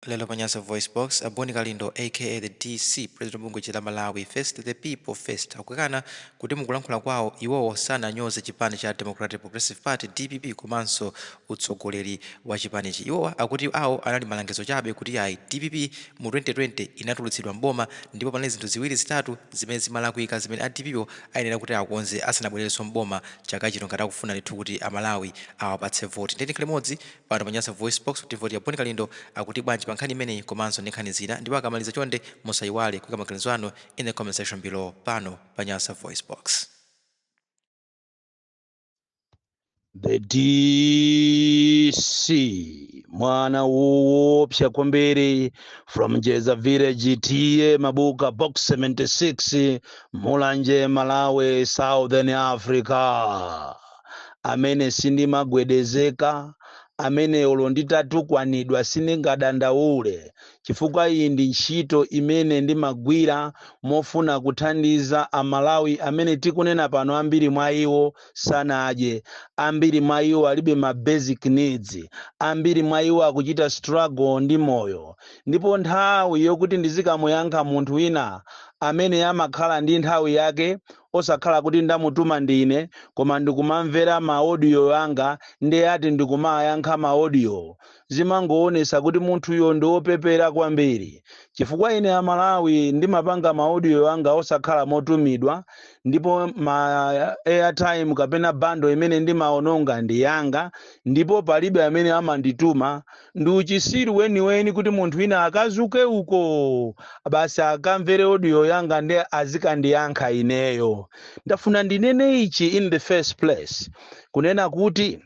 Lero pa Nyasa VoiceBox, a Bon Kalindo aka The DC, President wa bungwe la Malawi First The People First akukana kuti mukulankhula kwawo iwowo sananyoze chipani cha Democratic Progressive Party, dpp, komanso utsogoleri wa chipanichi. Iwowa akuti awo anali malangizo chabe kuti ayi dpp mu 2020 inatulutsidwa m'boma ndipo panali zinthu ziwiri zitatu zimene zimalakwika zimene a dpp wo ayenera kuti akonze asanabwererenso m'boma chaka chino ngati akufuna ndithu kuti a Malawi awapatse voti. Ndiye tikhale limodzi pano pa Nyasa VoiceBox kuti timve kuti a Bon Kalindo akuti bwanji pa nkhani imeneyi komanso ndi nkhani zina ndipo akamaliza chonde musaiwale kuika maganizo anu in the comment section below pano pa Nyasa VoiceBox. The DC mwana woopsa kwambiri from Njeza Village TA Mabuka Box 76 Mulanje Malawi Southern Africa amene sindimagwedezeka amene olo nditatukwanidwa sindingadandaule chifukwa iyi ndi ntchito imene ndimagwira mofuna kuthandiza Amalawi amene tikunena pano ambiri mwa iwo sanadye, ambiri mwa iwo alibe ma basic needs, ambiri mwa iwo akuchita struggle ndi moyo. Ndipo nthawi yokuti ndizikamuyankha munthu wina amene amakhala ndi nthawi yake osakhala kuti ndamutuma ndine koma ndikumamvera ma audio anga ndiye ati ndikumayankha ma audio zimangoonesa kuti munthuyo ndi wopepera kwambiri chifukwa ine Amalawi ndimapanga ma audio anga osakhala motumidwa ndipo ma airtime kapena bundle imene ndimaononga ndi yanga ndipo palibe amene amandituma. Ndi uchisiru weniweni kuti munthu wina akazuke uko basi akamvere audio yanga ndi azikandiyankha ineyo. Ndafuna ndinene ichi in the first place kunena kuti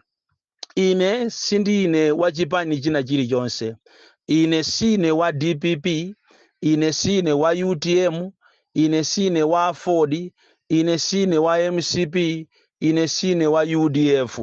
ine sindine wa chipani china chilichonse. Ine sine wa dpp, ine sine wa utm, ine sine wa aford, ine sine wa mcp, ine sine wa udf.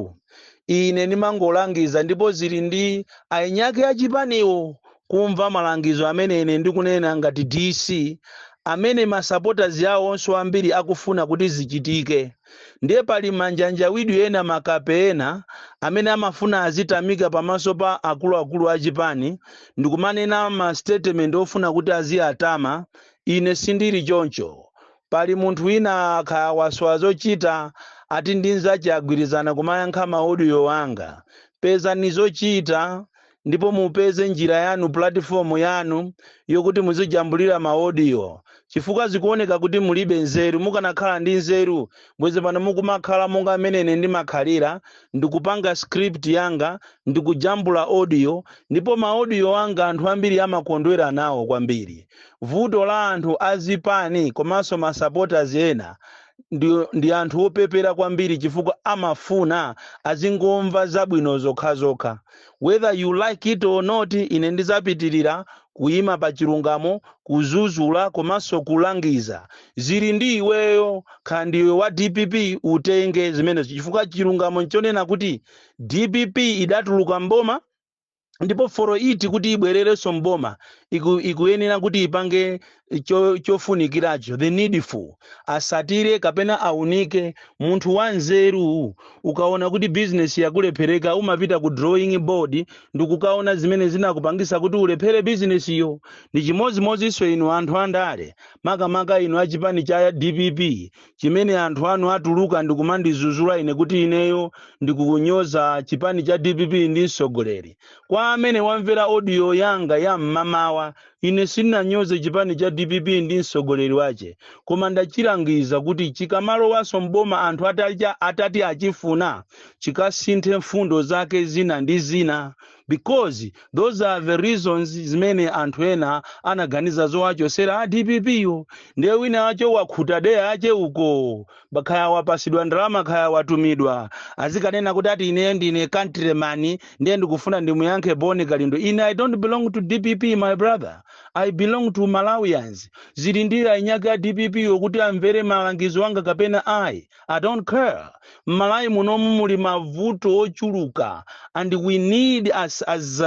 Ine ndimangolangiza ndipo zili ndi ainyake achipaniwo kumva malangizo amene ine ndikunena ngati dc amene masupporters yawo onso ambiri akufuna kuti zichitike. Ndiye pali manjanjawidwe ena, makape ena amene amafuna azitamika pamaso pa akuluakulu a chipani ndikumanena ma statement ofuna kuti aziyatama. Ine sindili choncho. Pali munthu wina akha wasowa zochita ati ndi nzache agwirizana kumayankha ma audio anga. Pezani zochita ndipo mupeze njira yanu, platform yanu yokuti muzijambulira ma audio, chifukwa zikuoneka kuti mulibe nzeru. Mukanakhala ndi nzeru bwezi pano mukumakhala monga mmene ine ndimakhalira, ndikupanga script yanga ndikujambula audio, ndipo ma audio anga anthu ambiri amakondwera nawo kwambiri. Vuto la anthu azipani komanso ma supporters ena ndi anthu opepera kwambiri chifukwa amafuna azingomva zabwino zokhazokha. Whether you like it or not, ine ndizapitirira kuyima pa chilungamo, kuzuzula komanso kulangiza. Zili ndi iweyo kha ndiwe wa dpp utenge zimenezo, chifukwa chilungamo nchonena kuti dpp idatuluka mboma ndipo for it kuti ibwererenso mboma ikuyenera kuti ipange chofunikiracho, the needful, asatire kapena aunike. Munthu wanzeru ukaona kuti business yakulephereka umapita ku drawing board ndikukaona zimene zinakupangisa kuti ulephere business iyo. Ndi chimodzimodzinso inu anthu andale, makamaka inu achipani cha dpp chimene anthu anu atuluka ndikumandizuzula ine kuti ineyo ndikukunyoza chipani cha dpp ndi mtsogoleri. Kwa amene wamvera audio yanga ya mmamawa, ine sindinanyoze chipani cha dpp ndi mtsogoleri wache, koma ndachilangiza kuti chikamalowanso mboma anthu atati achifuna, chikasinthe mfundo zake zina ndi zina, because those are the reasons zimene anthu ena anaganiza zowachosera a dpp yo. Ndiye wina wacho wakhuta deya ache uko, khaya wapasidwa ndalama, khaya watumidwa, azikanena kuti ati ine ndine countryman, ndiye ndikufuna ndimuyankhe Bon Kalindo. Ine I don't belong to dpp, my brother, I belong to Malawians. Zili ndi ainyake a dpp yokuti amvere malangizo anga kapena ayi, I don't care. M'Malawi munomu muli mavuto ochuluka and we need a us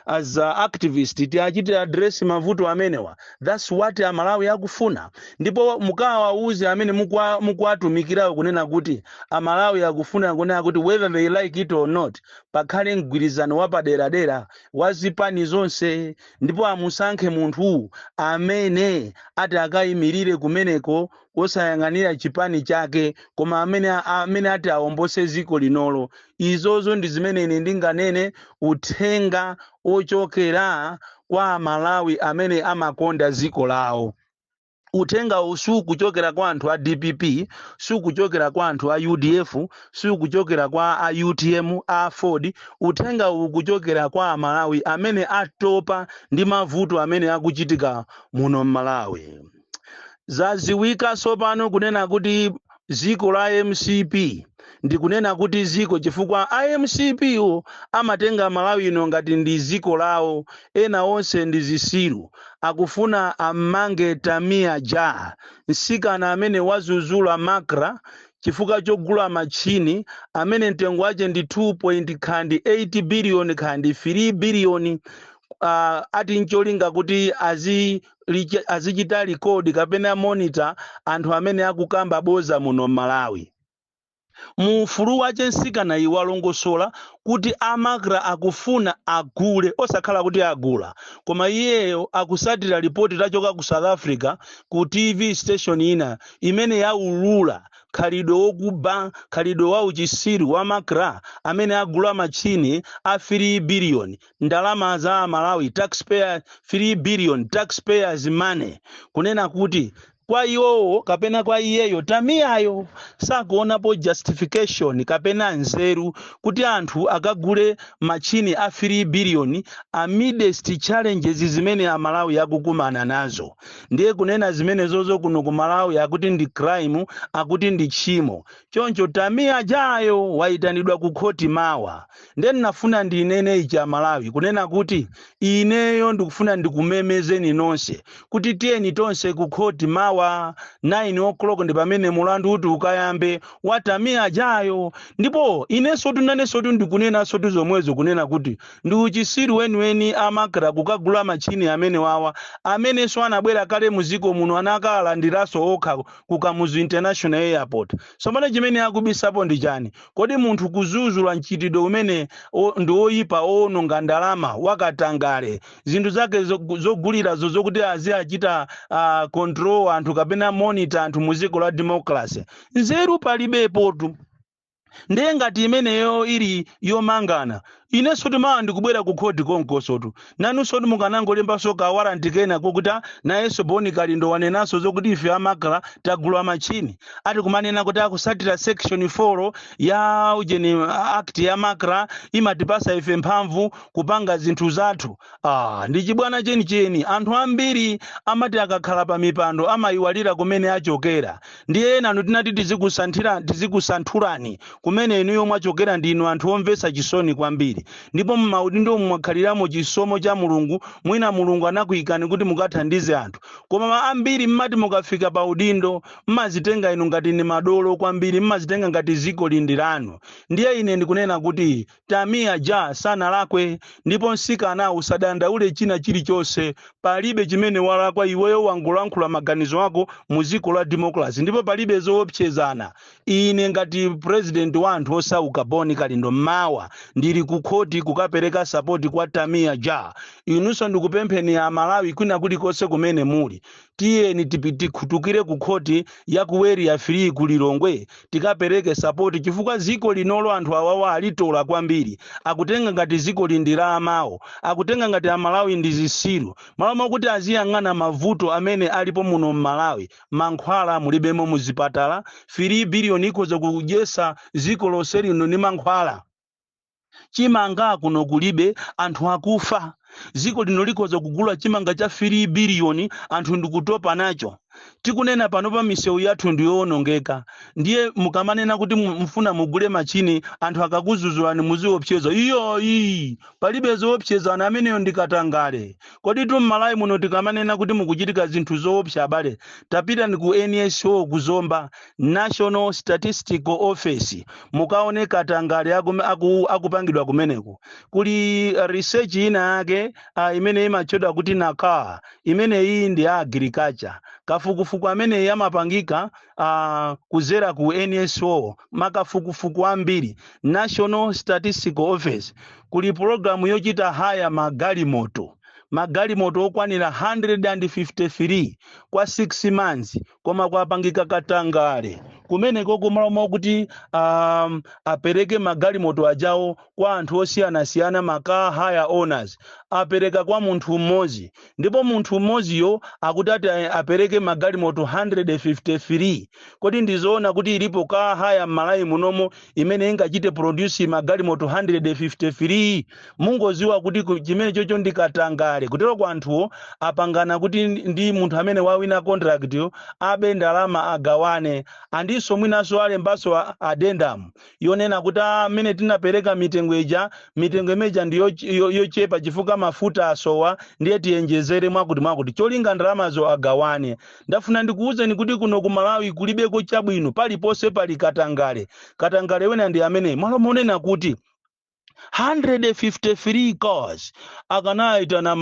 as activist tiachite address mavuto amenewa. That's what Amalawi akufuna. Ndipo mukawauze amene mukuwatumikirawo kunena kuti Amalawi akufuna kunena kuti, whether they like it or not, pakhale mgwirizano wapaderadera wa zipani zonse, ndipo amusankhe munthu amene ati akayimirire kumeneko, osayang'anira chipani chake, koma amene ati awombose dziko linolo. Izozo ndi zimene ine ndinganene, uthenga ochokera kwa Amalawi amene amakonda dziko lawo. Uthenga uwu sukuchokera kwa anthu a DPP, sukuchokera kwa anthu a UDF, sukuchokera kwa a UTM, a Ford. Uthenga uwu kuchokera kwa Amalawi amene atopa ndi mavuto amene akuchitika muno m'Malawi. Zaziwika tsopano kunena kuti ziko la MCP, ndikunena kuti ziko chifukwa a MCP wo amatenga Malawi ino ngati ndi ziko lawo, ena onse ndi zisilu. Akufuna ammange Tamia Ja, mtsikana amene wazuzula MACRA chifukwa chogula machini amene mtengo wache ndi 2 kandi 8 billion kandi 3 billion, ati ncholinga kuti azichita record kapena monitor anthu amene akukamba boza muno m'Malawi. Mu ufulu wache mtsikana iwo walongosola kuti a MACRA akufuna agule, osakhala kuti agula, koma iyeyo akusatira ripoti lachoka ku South Africa ku TV station ina imene yaulula khalidwe wokuba, khalidwe wa uchisiru wa MACRA amene agula machini a 3 billion, ndalama za Malawi taxpayer, 3 billion taxpayers money. Kunena kuti kwa iwowo kapena kwa iyeyo Tamiyayo sakuonapo justification kapena nzeru kuti anthu akagule machini a 3 billion amidst challenges zimene Amalawi akukumana nazo. Ndiye kunena zimenezozo kuno ku Malawi akuti ndi crime, akuti ndi tchimo. Choncho Tamiya Jayo wayitanidwa ku khoti mawa. Ndiye ndinafuna ndinene ichi, Amalawi, kunena kuti ineyo ndikufuna ndikumemezeni nonse kuti tiyeni tonse ku khoti mawa 9 o'clock, ndi pamene mulandu uti ukayambe wa Tamiya Jayo. Ndipo inenso tunanenso ndikunenanso zomwezo, kunena kuti ndi uchisiru weniweni a MACRA kukagula machini amene wawa, amenenso anabwera kale muziko muno, anakalandiranso okha ku Kamuzu International Airport. Tsopano chimene akubisapo ndi chani? Kodi munthu kuzuzula mchitidwe umene ndi oyipa, owononga ndalama, wakatangale, zinthu zake zogulirazo zokuti aziachita control anthu kapena monitor anthu mu dziko la democracy, nzeru palibepotu. Ndiye ngati imeneyo ili yomangana, inenso timawa ndikubwera ku khoti konkosotu. Nanunso mukanangolembanso ka warrant kena kokuti nayenso Boni Kalindo wanenanso zokuti ife a MACRA tagula machini, ati kumanena kuti akusatira section 4 ya ujeni act ya MACRA, imatipasa ife mphamvu kupanga zinthu zathu. Ndi chibwana chenicheni. Anthu ambiri amati akakhala pa mipando amayiwalira kumene achokera. Ndiye enanu tinati tizikusanthulani kumene inuyo mwachokera. Ndinu anthu omvetsa chisoni kwambiri, ndipo mmaudindo mwakhaliramo chisomo cha Mulungu. Mwina Mulungu anakuyikani kuti mukathandize anthu, koma ambiri mmati mukafika pa udindo mmazitenga inu ngati ni madolo kwambiri, mmazitenga ngati ziko lindi lanu. Ndiye ine ndikunena kuti Tamiya Ja sanalakwe, ndipo msikana usadandaule china chilichonse, palibe chimene walakwa iweyo. Wangolankhula maganizo ako mu dziko la democracy, ndipo palibe zoopsezana. Ine ngati president wa anthu osauka, Boni Kalindo, mawa ndili ku khoti kukapereka support kwa Tamiya Ja. Inunso ndikupempheni Amalawi kwina kulikonse kumene muli, tiyeni tikhutukire ku khoti ya ku Area 3 ku Lilongwe, tikapereke support, chifukwa ziko linolo anthu awawa alitola kwambiri. Akutenga ngati ziko lindi la amawo, akutenga ngati Amalawi ndi zisilu, malo mokuti aziyang'ana mavuto amene alipo muno m'Malawi. Mankhwala mulibemo muzipatala. 3 billion ikhoza kudyesa ziko lonse lino ndi mankhwala. Chimanga kuno kulibe, anthu akufa. Ziko lino likhoza kugula chimanga cha 3 billion, anthu ndikutopa nacho. Tikunena pano pa misewu yathu ndiyowonongeka. Ndiye mukamanena kuti mufuna mugule machini, anthu akakuzuzulani muziopseza. Iyoyi palibe zoopsezana, ameneyo ndikatangale. Kodi tu m'Malawi muno tikamanena kuti mukuchitika zinthu zoopsa, abale, tapitani ku NSO kuzomba, National Statistical Office, mukaone katangale akupangidwa kumeneko. Kuli research ina yake imene imatchedwa kuti NACAR. Imene iyi ndi ya agriculture. Kafukufuku ameneyi amapangika kuzera ku NSO, makafukufuku ambiri, National Statistical Office. Kuli pologalamu yochita hire magalimoto, magalimoto okwanira 153 kwa 6 months, koma kwapangika katangale kumeneko. Kumalomo kuti apereke magalimoto ajawo kwa anthu osiyanasiyana, ma car hire owners, apereka kwa munthu mmodzi, ndipo munthu mmodziyo akuti ati apereke magalimoto 153. Kodi ndizoona kuti ilipo car hire m'Malawi munomo imene ingachite produce magalimoto 153? Mungoziwa kuti chimene chocho ndi katangale. Kutero kwa anthuwo apangana kuti ndi munthu amene wawina contract yo abe ndalama, agawane. Andinso mwinanso alembanso addendum yonena kuti amene tinapereka mitengo ija, mitengo imeja ndi yochepa chifukwa mafuta asowa, ndiye tiyenjezere mwakuti mwakuti, cholinga ndalamazo agawane. Ndafuna ndikuwuzeni kuti kuno ku Malawi kulibeko chabwino, paliponse pali katangale. Katangale wena ndi amene malo monena kuti 153 cars, akanayitana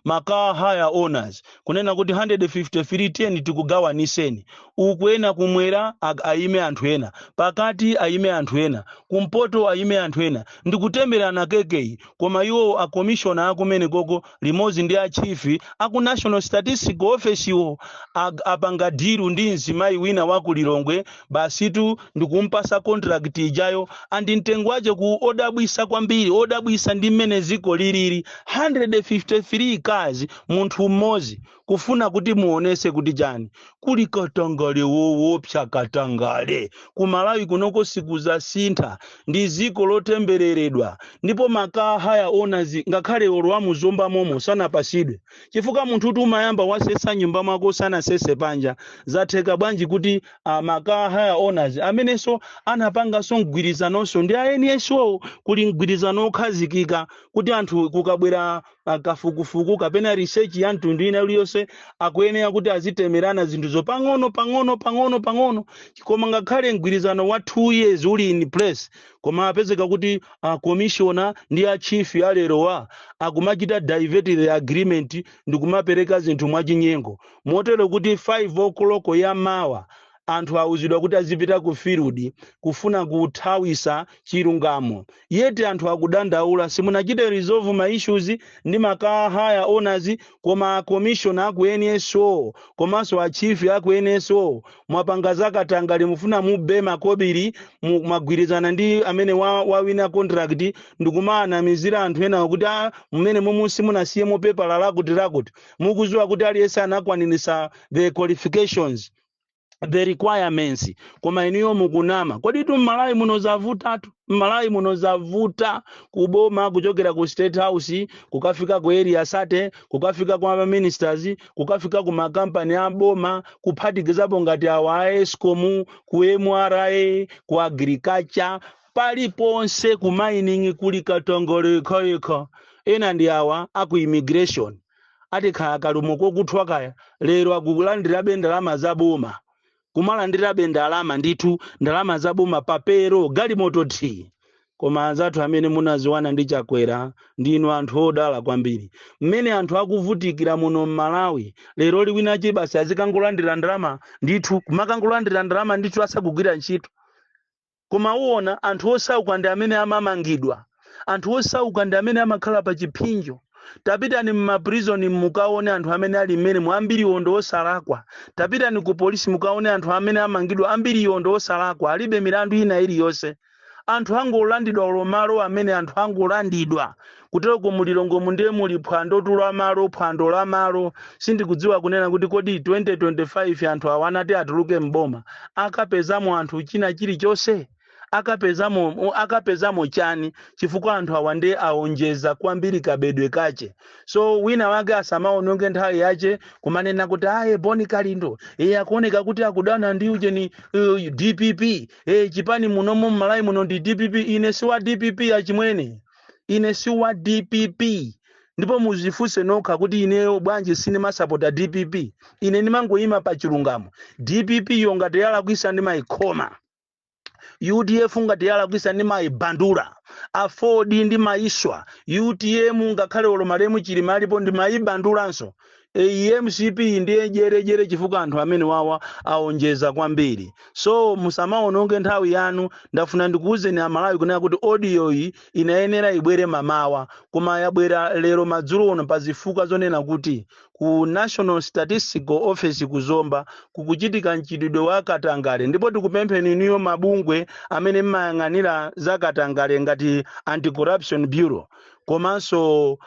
ma car hire owners kunena kuti 153 10 tikugawaniseni uku, ena kumwera ayime anthu ena, pakati ayime anthu ena, kumpoto ayime anthu ena, ndikutemberana kekeyi. Koma iwo a commissioner akumene koko limodzi ndi a chief aku National Statistical Office iwo apanga deal ndi mzimayi wina wa ku Lilongwe, basitu ndikumpasa contract ijayo, andi mtengo wache ku odabwisa kwambiri, odabwisa ndi mmene ziko lilili. 153 cars, munthu mmodzi, kufuna kuti muonese kuti chani? Kuli katangale woopsa, katangale ku Malawi kunoko sikuzasintha, ndi ziko lotembereredwa. Ndipo ma car hire owners, ngakhale olo amuzomba momo, sanapasidwe, chifukwa munthu kuti umayamba wasesa nyumba mwako sanasese panja. Zatheka bwanji kuti ma car hire owners amenenso anapanganso mgwirizanonso ndi a NSO? Kuli mgwirizano okhazikika kuti anthu kukabwera kafukufuku kapena research ya mtundu ina iliyonse, akuyenera kuti azitemerana zinthuzo pang'ono pang'ono pang'ono pang'ono. Koma ngakhale mgwirizano wa 2 years uli in place, koma apezeka kuti commissioner ndi a chief alerowa akumachita divert the agreement ndikumapereka zinthu mwachinyengo, motero kuti 5 o'clock ya mawa anthu awuzidwa kuti azipita ku field kufuna kuthawisa chilungamo. Yeti anthu akudandaula, simunachite resolve ma issues ndi ma car hire owners, koma commissioner aku NSO komanso a chief aku NSO mwapanga zakatangale, mufuna mube makobiri, mwagwirizana ndi amene wawina contract ndikumaanamizira anthu enawo kuti mmene momwe simunasiyemo pepala lakuti lakuti. Mukuziwa kuti aliyense anakwanirisa the qualifications, the requirements, koma iniyo mukunama. Kodi tu m'Malawi muno zavutatu, m'Malawi muno zavuta. Kuboma, kuchokera ku State House kukafika ku Area 30, kukafika kwa ministers, kukafika ku makampani aboma, kuphatikizapo ngati awa a ESCOM, ku MRA, ku agriculture, paliponse, ku mining, kuli katangale yekhayekha. Ena ndi awa aku immigration, ati kaya kalumo kokuthwa kaya, lero akulandirabe ndalama zaboma, kumalandirabe ndalama ndithu, ndalama zaboma papero galimoto thi. Koma anzathu amene munaziwana ndi Chakwera, ndinu anthu odala kwambiri. Mmene anthu akuvutikira muno m'Malawi lero, liwina basi azikangolandira ndalama ndithu, kumakangolandira ndalama ndithu, asakugwira ntchito. Koma uwona anthu osauka ndi amene amamangidwa, anthu osauka ndi amene amakhala pa chipsinjo. Tapitani mma prison mukaone anthu amene ali mmene mu, ambiriwo ndi osalakwa. Tapitani ku polisi mukaone anthu amene amangidwa, ambiriwo ndi osalakwa, alibe milandu ina iliyonse. Anthu angolandidwa olo malo amene anthu angolandidwa kutereko. Mulilongomu ndiye muli phwando tu la malo, phwando la malo. Sindikudziwa kunena kuti kodi 2025 anthu awa anati atuluke mboma, akapezamo anthu china chilichonse, akapezamo chani? Chifukwa anthu awa ndiye aonjeza kwambiri kabedwe kache. So wina wake asamaononge nthawi yache kumanena kuti aye, Boni Kalindo iye akuoneka kuti akudana ndi ujeni DPP, chipani munomo m'Malawi muno ndi DPP. Ine si wa DPP, achimwene, ine si wa DPP. Ndipo muzifunse nokha kuti ineyo bwanji sindimasapota DPP? Ine ndimangoyima pa chilungamo. DPP yo ngati yalakwisa, ndimayikhoma. UDF ngati yalakwisa, ndimayibandula. AFORD ndimayiswa. UTM, ngakhale olo malemu Chilima alipo, ndimayibandulanso. MCP ndiye jerejere, chifukwa anthu amene wawa aonjeza kwambiri. So musamaononge nthawi yanu. Ndafuna ndikuwuzeni Amalawi kunena kuti audio iyi inayenera ibwere mamawa, koma yabwera lero madzulo uno pa zifukwa zonena kuti ku National Statistical Office kuzomba kukuchitika mchitidwe wa katangale. Ndipo tikupempheni inuyo mabungwe amene mmayang'anira za katangale ngati Anti-Corruption Bureau komanso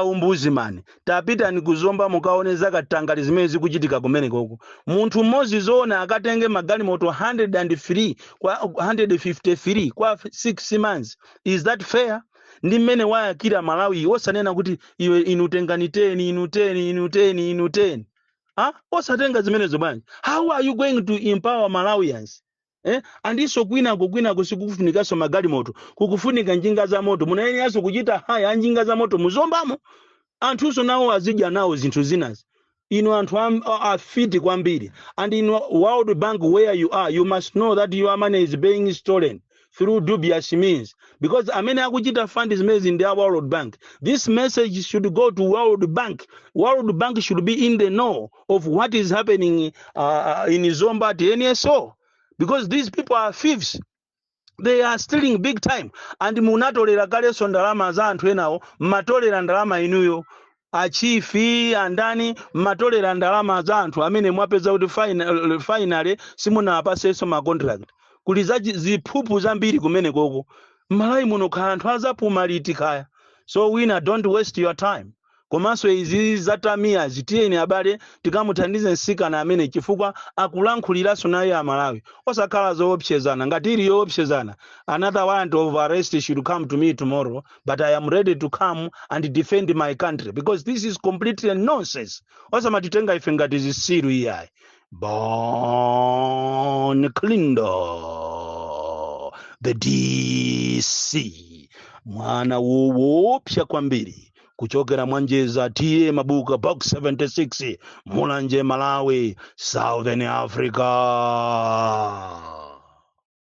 Ombudsman, tapitani kuzomba mukaone za katangale zimene zikuchitika kumenekoko. Munthu mmodzi zoona akatenge magalimoto 103 kwa 153 kwa 6 months? Is that fair? Ndi mmene wayakira Malawi, osanena kuti iwe, inu tengani 10, inu 10, inu 10, inu 10. Ah, osatenga zimenezo bwanji? How are you going to empower Malawians, eh? Andinso kwinako sikufunikanso magalimoto, kukufunika njinga za moto. Munayeneranso kuchita haya anjinga za moto muzombamo, anthunso nawo azidya nawo zinthu zinazi. Inu anthu afiti kwambiri. And in World Bank, where you are, you must know that your money is being stolen through dubious means, because amene akuchita fund zimenezi ndi a World Bank. This message should go to World Bank. World Bank should be in the know of what is happening in Zomba at NSO, because these people are thieves. They are stealing big time. And munatolera kalenso ndalama za anthu enawo. Mmatolera ndalama inuyo a chief andani, mmatolera ndalama za anthu amene mwapeza kuti finally simunapasenso ma contract. Kuli za ziphuphu zambiri kumene koko. Mmalawi muno khala anthu azapuma liti kaya? So wina, don't waste your time. Komanso izi zatamiya, zitiyeni abale, tikamuthandize msikana amene, chifukwa akulankhuliranso naye Amalawi, osakhala zoopsezana. Ngati ili yoopsezana, another warrant of arrest should come to me tomorrow, but I am ready to come and defend my country, because this is completely nonsense. Osamatitenga ife ngati zisiru iyayi. Bon Kalindo, the DC, mwana woopsa kwambiri, kuchokera Mwanjeza, T/A Mabuka, Box 76, Mulanje, Malawi, Southern Africa.